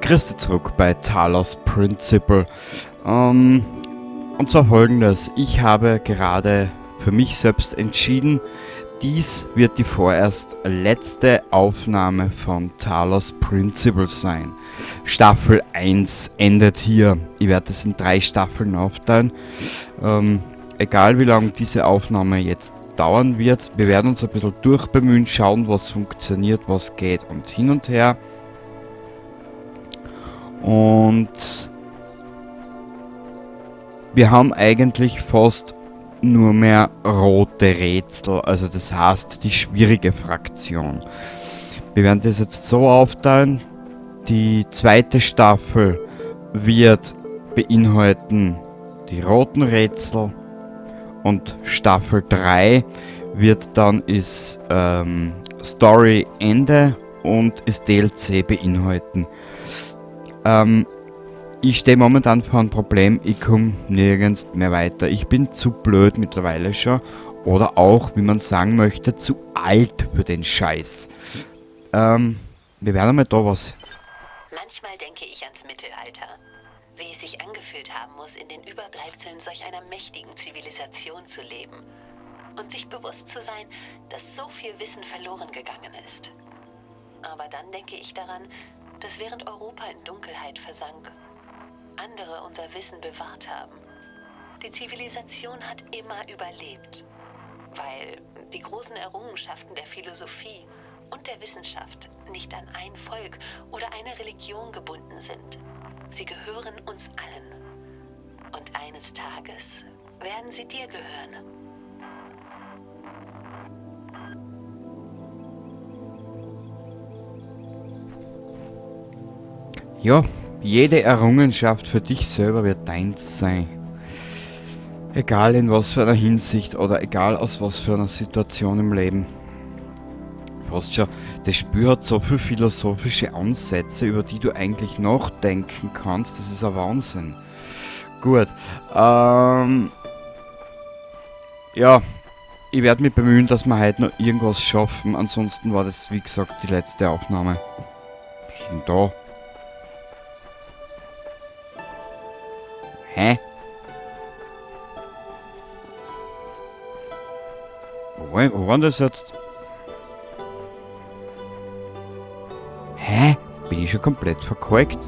Grüß dich zurück bei Talos Principle. Und zwar folgendes: Ich habe gerade für mich selbst entschieden, dies wird die vorerst letzte Aufnahme von Talos Principle sein. Staffel 1 endet hier. Ich werde das in 3 Staffeln aufteilen. Egal wie lange diese Aufnahme jetzt dauern wird, wir werden uns ein bisschen durchbemühen, schauen, was funktioniert, was geht und hin und her. Und wir haben eigentlich fast nur mehr rote Rätsel, also das heißt die schwierige Fraktion. Wir werden das jetzt so aufteilen, die zweite Staffel wird beinhalten die roten Rätsel und Staffel 3 wird dann ist Story Ende und ist DLC beinhalten. Ich stehe momentan vor einem Problem, ich komm nirgends mehr weiter. Ich bin zu blöd mittlerweile schon oder auch, wie man sagen möchte, zu alt für den Scheiß. Wir werden mal da was. Manchmal denke ich ans Mittelalter. Wie es sich angefühlt haben muss, in den Überbleibseln solch einer mächtigen Zivilisation zu leben. Und sich bewusst zu sein, dass so viel Wissen verloren gegangen ist. Aber dann denke ich daran, dass während Europa in Dunkelheit versank, andere unser Wissen bewahrt haben. Die Zivilisation hat immer überlebt, weil die großen Errungenschaften der Philosophie und der Wissenschaft nicht an ein Volk oder eine Religion gebunden sind. Sie gehören uns allen. Und eines Tages werden sie dir gehören. Ja, jede Errungenschaft für dich selber wird deins sein. Egal in was für einer Hinsicht oder egal aus was für einer Situation im Leben. Fast schon, das Spiel hat so viele philosophische Ansätze, über die du eigentlich nachdenken kannst. Das ist ein Wahnsinn. Gut. Ja, ich werde mich bemühen, dass wir heute noch irgendwas schaffen. Ansonsten war das, wie gesagt, die letzte Aufnahme. Was ist denn da? Hä? Wo war das jetzt? Hä? Bin ich schon komplett verkalkt?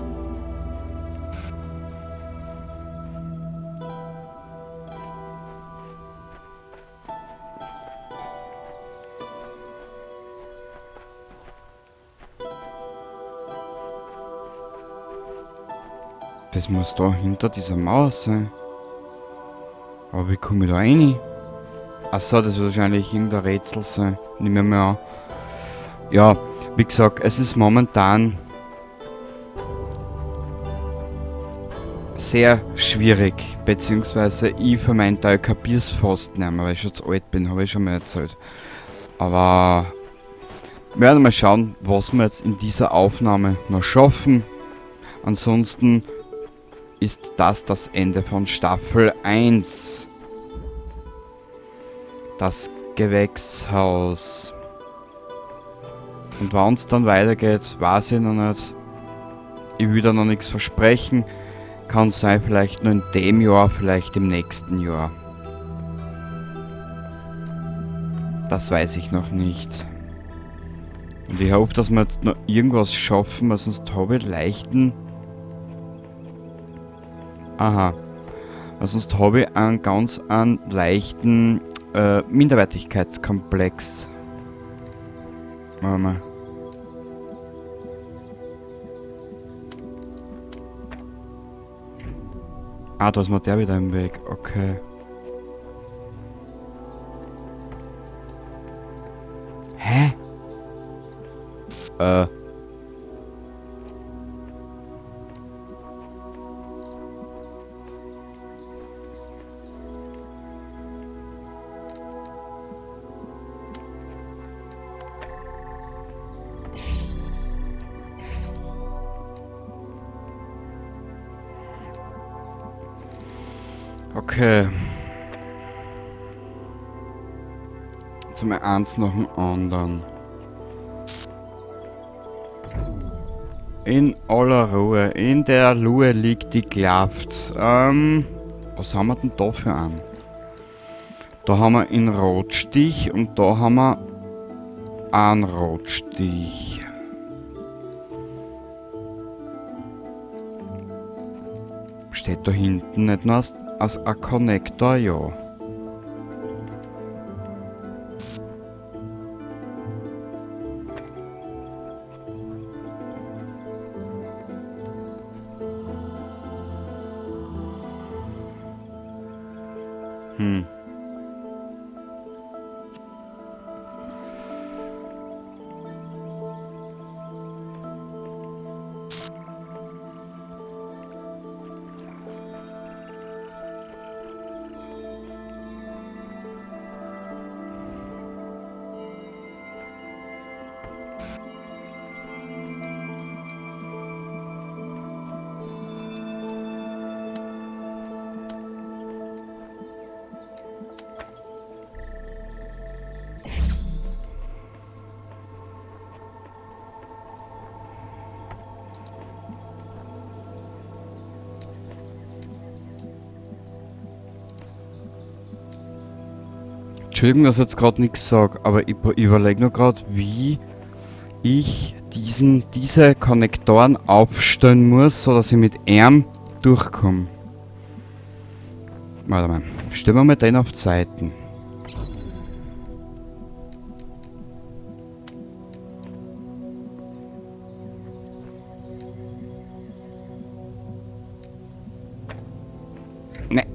Das muss da hinter dieser Mauer sein. Aber wie komme ich da rein? Achso, das wird wahrscheinlich irgendein Rätsel sein. Nehmen wir mal an. Ja, wie gesagt, es ist momentan sehr schwierig. Beziehungsweise ich für meinen Teil kapier's fast nicht mehr, weil ich schon zu alt bin, habe ich schon mal erzählt. Aber wir werden mal schauen, was wir jetzt in dieser Aufnahme noch schaffen. Ansonsten ist das das Ende von Staffel 1. Das Gewächshaus. Und wann's dann weitergeht, weiß ich noch nicht. Ich will da noch nichts versprechen. Kann sein, vielleicht nur in dem Jahr, vielleicht im nächsten Jahr. Das weiß ich noch nicht. Und ich hoffe, dass wir jetzt noch irgendwas schaffen, weil sonst habe ich leichten... Aha. Weil sonst habe ich einen ganz einen leichten Minderwertigkeitskomplex. Warte mal. Ah, da ist mir der wieder im Weg. Okay. Hä? Okay. Jetzt haben wir eins nach dem anderen. In aller Ruhe. In der Ruhe liegt die Kraft. Was haben wir denn da für einen? Da haben wir einen Rotstich und da haben wir einen Rotstich. Steht da hinten nicht noch als ein Connector? Ja. Entschuldigung, dass ich jetzt grad nix sag, aber ich überleg nur grad, wie ich diese Konnektoren aufstellen muss, sodass ich mit ihm durchkomme. Warte mal, stellen wir mal den auf die Seiten. Ne.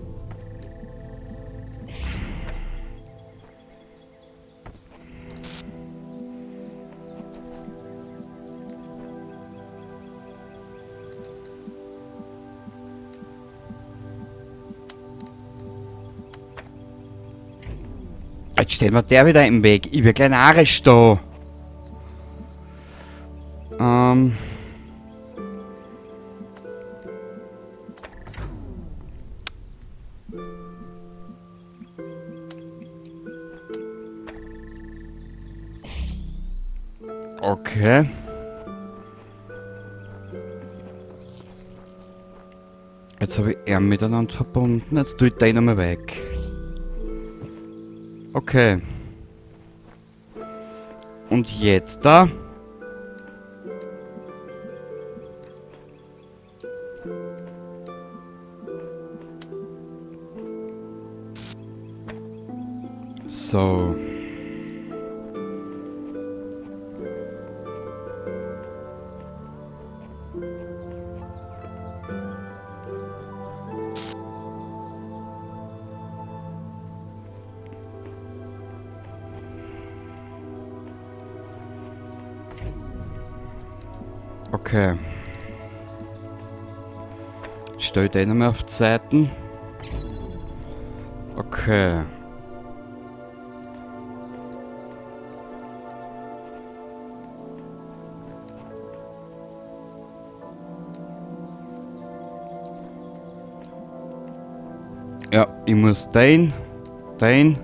Jetzt steht mir der wieder im Weg. Ich bin gleich narrisch da. Okay. Jetzt habe ich ihn miteinander verbunden. Jetzt tue ich den einmal weg. Okay. Und jetzt da? So. Okay. Stell den einmal auf die Seiten. Okay. Ja, ich muss den, den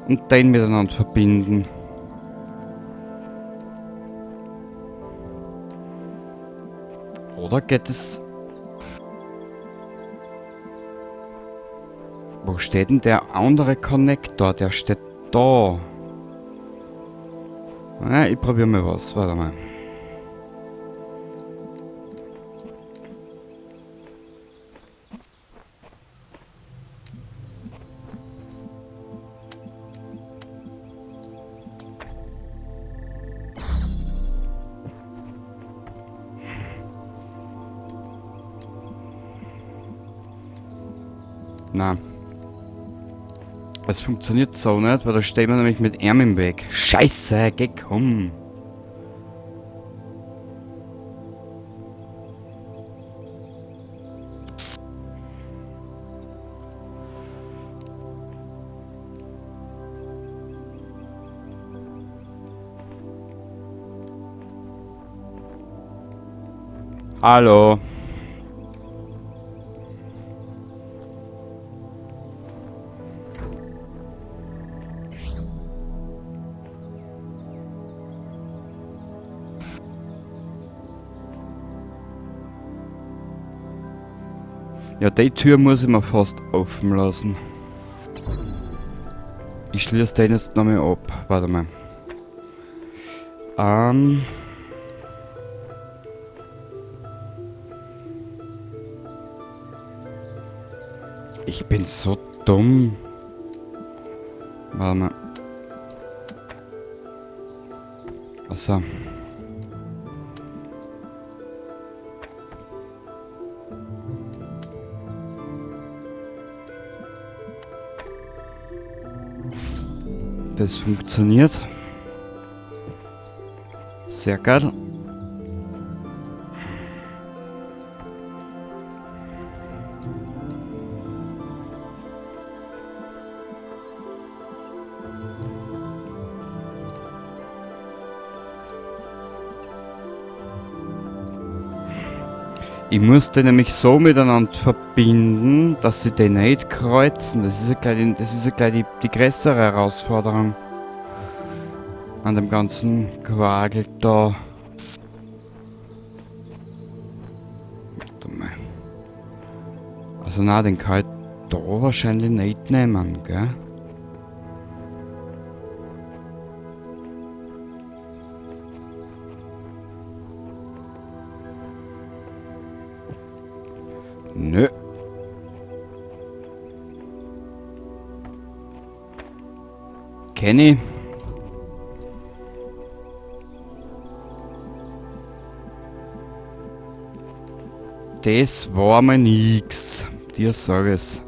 und den miteinander verbinden. Oder geht es... Wo steht denn der andere Connector? Der steht da. Na, ich probier mal was. Warte mal. Na. Es funktioniert so nicht, weil da stehen wir nämlich mit ihm im Weg. Scheiße, geh komm. Hallo. Ja, die Tür muss ich mir fast offen lassen. Ich schließe den jetzt nochmal ab. Warte mal. Ich bin so dumm. Warte mal. Also. Das funktioniert. Sehr geil. Ich muss die nämlich so miteinander verbinden, dass sie die nicht kreuzen. Das ist ja gleich, die größere Herausforderung an dem ganzen Quagel da. Warte mal. Also na, den kann ich da wahrscheinlich nicht nehmen, gell? Nö. Kenny. Das war mal nix. Dir sag ich's.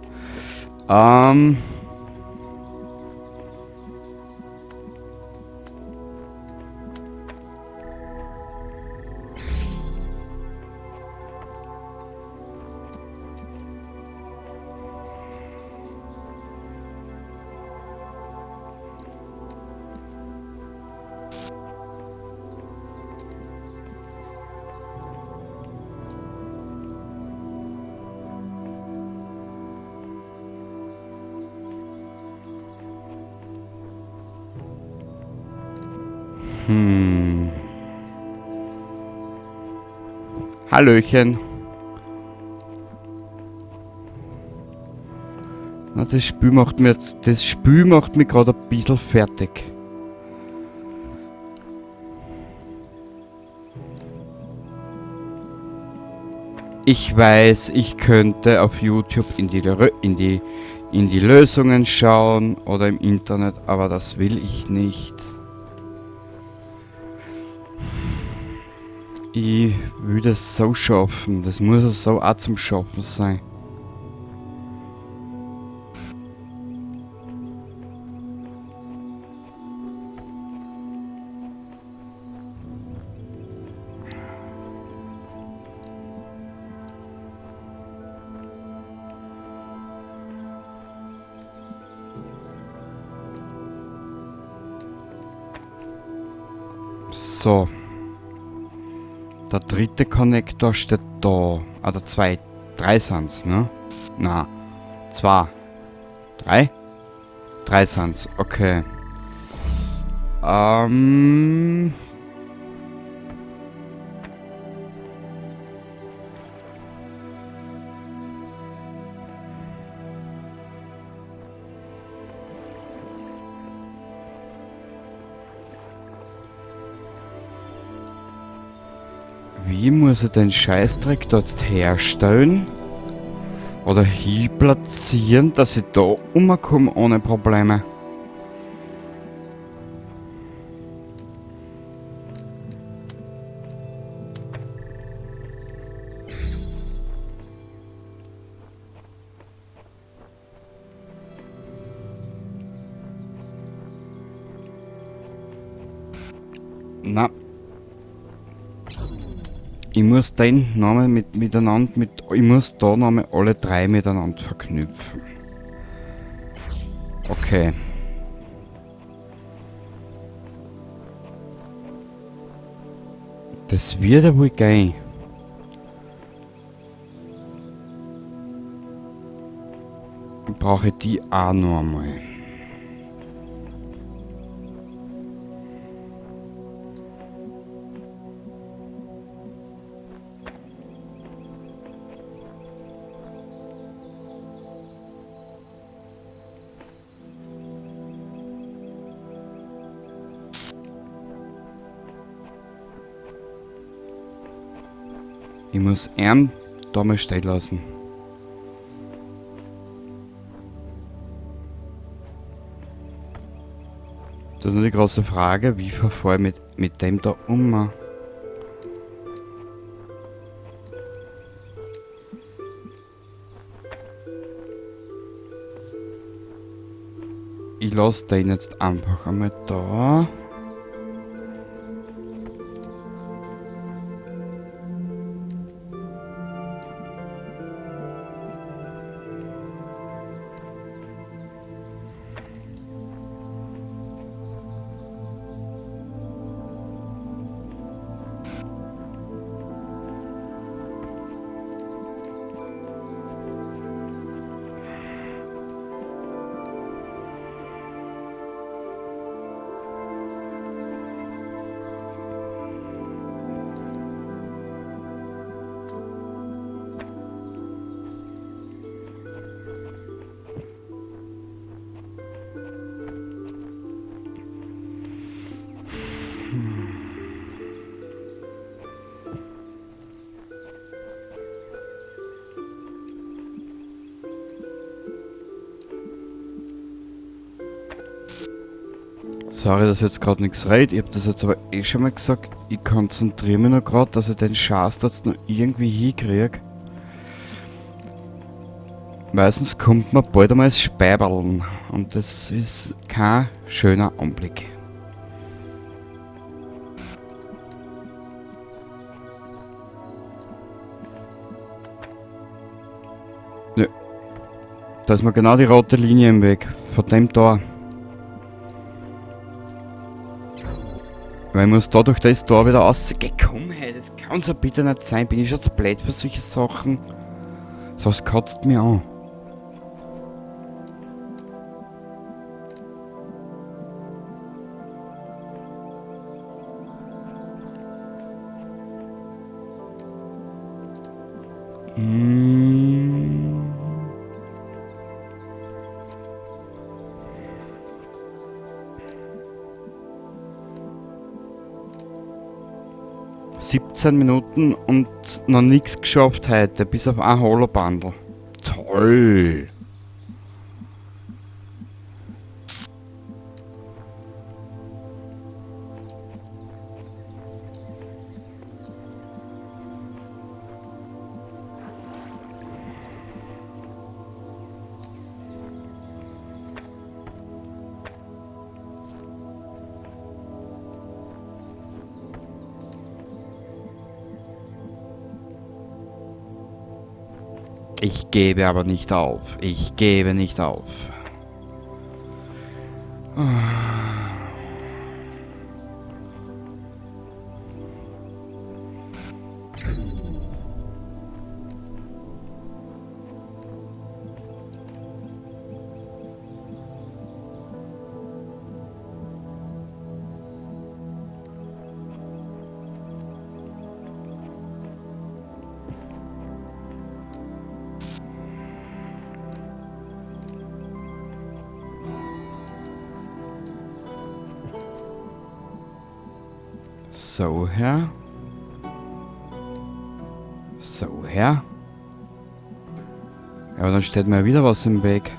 Hallöchen. Na, das Spiel macht mir jetzt, das Spiel macht mich gerade ein bisschen fertig. Ich weiß, ich könnte auf YouTube in die Lösungen schauen oder im Internet, aber das will ich nicht. Ich will das so schaffen. Das muss ja so auch zum Schaffen sein. So. Der dritte Konnektor steht da. Ah, der zwei. Drei sind's, ne? Na. 2. 3? 3 sind's, okay. Wie muss ich den Scheißdreck dort jetzt herstellen? Oder hier platzieren, dass ich da rumkomme ohne Probleme? Na. Ich muss den Namen miteinander, ich muss da nochmal alle drei miteinander verknüpfen. Okay. Das wird ja wohl gehen. Brauche ich die auch noch einmal. Ich muss ihn da mal stehen lassen. Das ist nur die große Frage, wie verfahre ich mit dem da um? Ich lasse den jetzt einfach einmal da. Sorry, dass ich jetzt grad nix red. Ich hab das jetzt aber eh schon mal gesagt. Ich konzentriere mich noch grad, dass ich den Scheiß jetzt noch irgendwie hinkrieg. Meistens kommt man bald einmal ins Speiberln. Und das ist kein schöner Anblick. Nö. Da ist mir genau die rote Linie im Weg. Von dem Tor. Weil ich muss da durch das Tor wieder raus. Geh, komm, hey, das kann's ja bitte nicht sein. Bin ich schon zu blöd für solche Sachen? Sowas kotzt mir an. 17 Minuten und noch nichts geschafft heute, bis auf ein Holobundle. Toll! Ich gebe aber nicht auf. Ich gebe nicht auf. So her. So her. Ja, aber dann steht mir wieder was im Weg.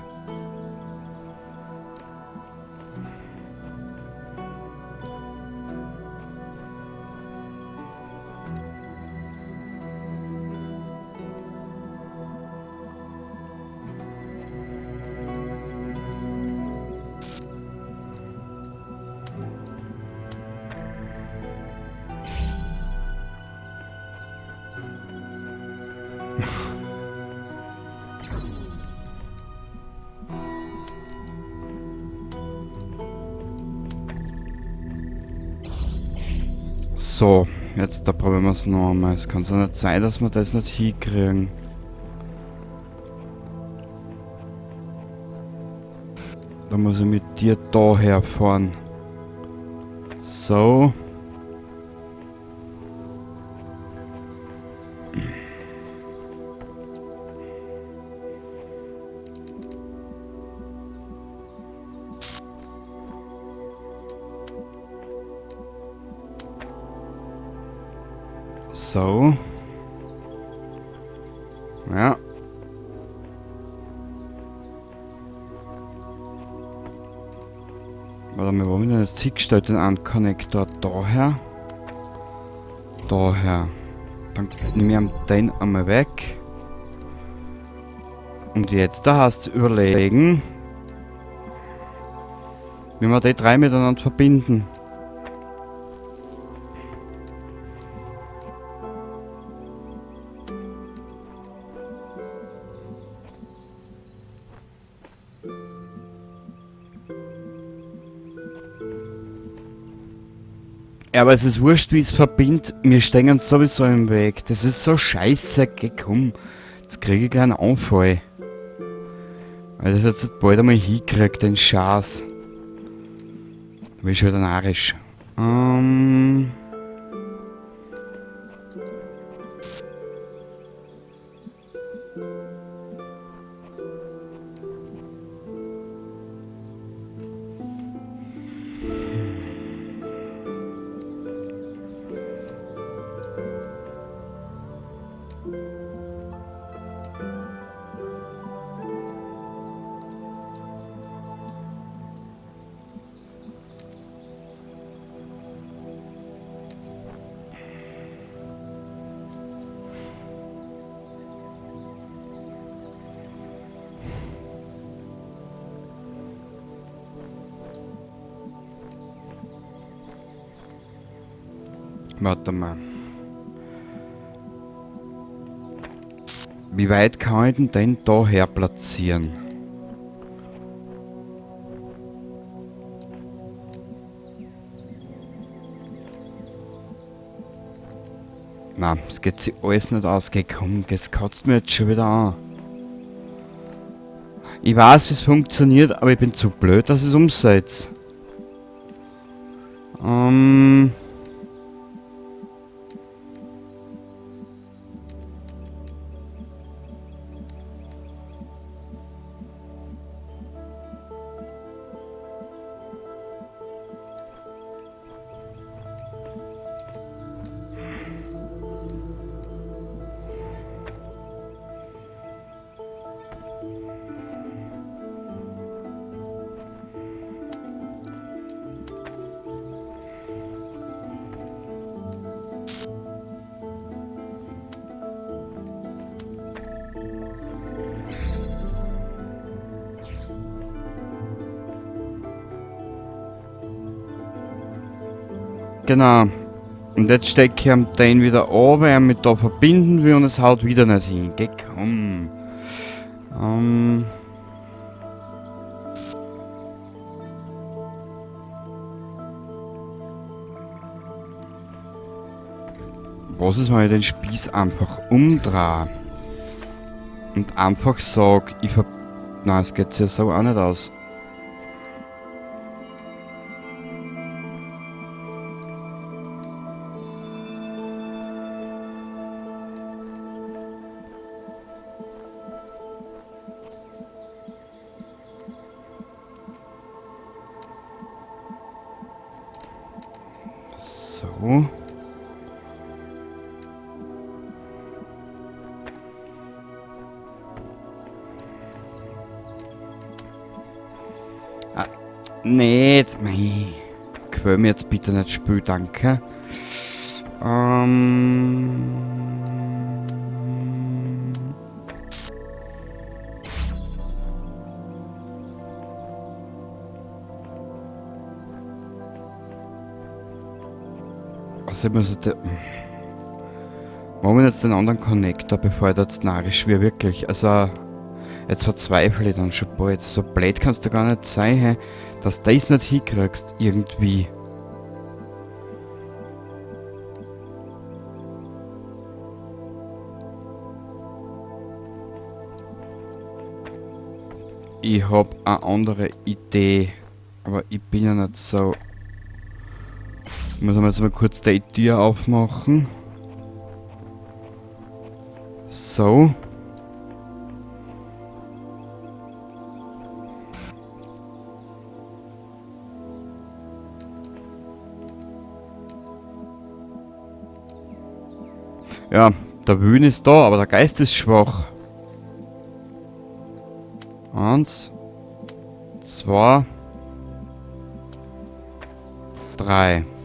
So, jetzt da probieren wir's noch einmal. Es kann so nicht sein, dass wir das nicht hinkriegen. Da muss ich mit dir da herfahren. So. So. Warte mal, wo haben wir denn jetzt hingestellt, den einen Connector? Daher. Daher. Dann nehme ich den einmal weg. Und jetzt, da hast du überlegen, wie wir die drei miteinander verbinden. Ja, aber es ist wurscht, wie es verbindet. Wir stehen sowieso im Weg. Das ist so scheiße. Geh, komm. Jetzt kriege ich gleich einen Anfall. Weil das jetzt bald einmal hinkriegt, den Schatz. Da bin ich schon wieder narrisch. Warte mal. Wie weit kann ich denn den da her platzieren? Na, es geht sich alles nicht aus. Geh, komm, das kotzt mir jetzt schon wieder an. Ich weiß, wie es funktioniert, aber ich bin zu blöd, dass ich es umsetze. Genau. Und jetzt stecke ich am den wieder runter, er mit da verbinden will und es haut wieder nicht hin. Geh, komm. Was ist, wenn ich den Spieß einfach umdrehe? Und einfach sag, ich ver-, nein, es geht sich ja so auch nicht aus. So. Ah, nicht. Mei. Quäl mir jetzt bitte nicht spül, danke. Also ich muss jetzt, machen wir jetzt den anderen Connector, bevor ich da jetzt narrisch werde, wirklich. Also, jetzt verzweifle ich dann schon bald. So blöd kannst du gar nicht sein, hä? Dass du das nicht hinkriegst, irgendwie. Ich hab eine andere Idee, aber ich bin ja nicht so... Ich muss jetzt mal kurz die Tür aufmachen. So. Ja, der Wühn ist da, aber der Geist ist schwach. 1, 2. 3.